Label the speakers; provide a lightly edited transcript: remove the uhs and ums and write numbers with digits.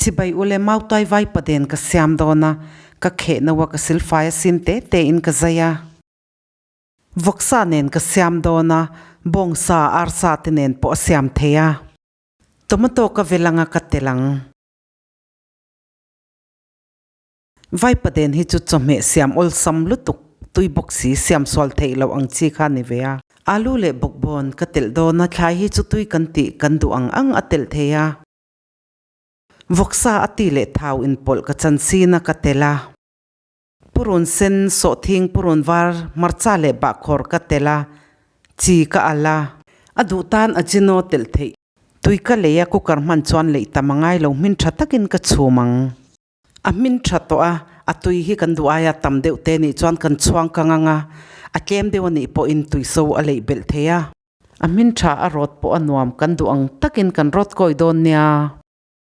Speaker 1: Chibai ule mautuai vai paden ka siam dawn a, ka kheh no a ka silfai a sim te te in ka zai a. Vawksa nen ka siam dawn a, bawngsa, arsa te nen pawh a siam thei a. Tomato ka vel anga ka tel ang. Vai paden hi chu chawhmeh siam awlsam lutuk, tui bawk si, siam sual theih loh ang chi kha a ni ve a. Alu leh bawkbawn ka telh dawn a, thlai hi chu tui kan tih kan duh ang ang a telh thei a. Vawksa a ti leh thau inpawlh ka chan sin a ka telh a. Purun sen, sawhthing, purun var, hmarcha leh bahkhawr ka telh a, chi ka al a. A duh tan ajino telh theih. Tui ka lei a, cooker hman chuan leih tam a ngai lo, hmin tha takin ka chhum ang. A hmin tha tawh a, a tui hi kan duh aia tam deuh te nih chuan kan chhuang kang ang a, a tlem deuh a nih pawhin tui so a leih belh thei a. A hmin tha a rawt pawh a nuam, kan duh ang takin kan rawt kawi dawn nia.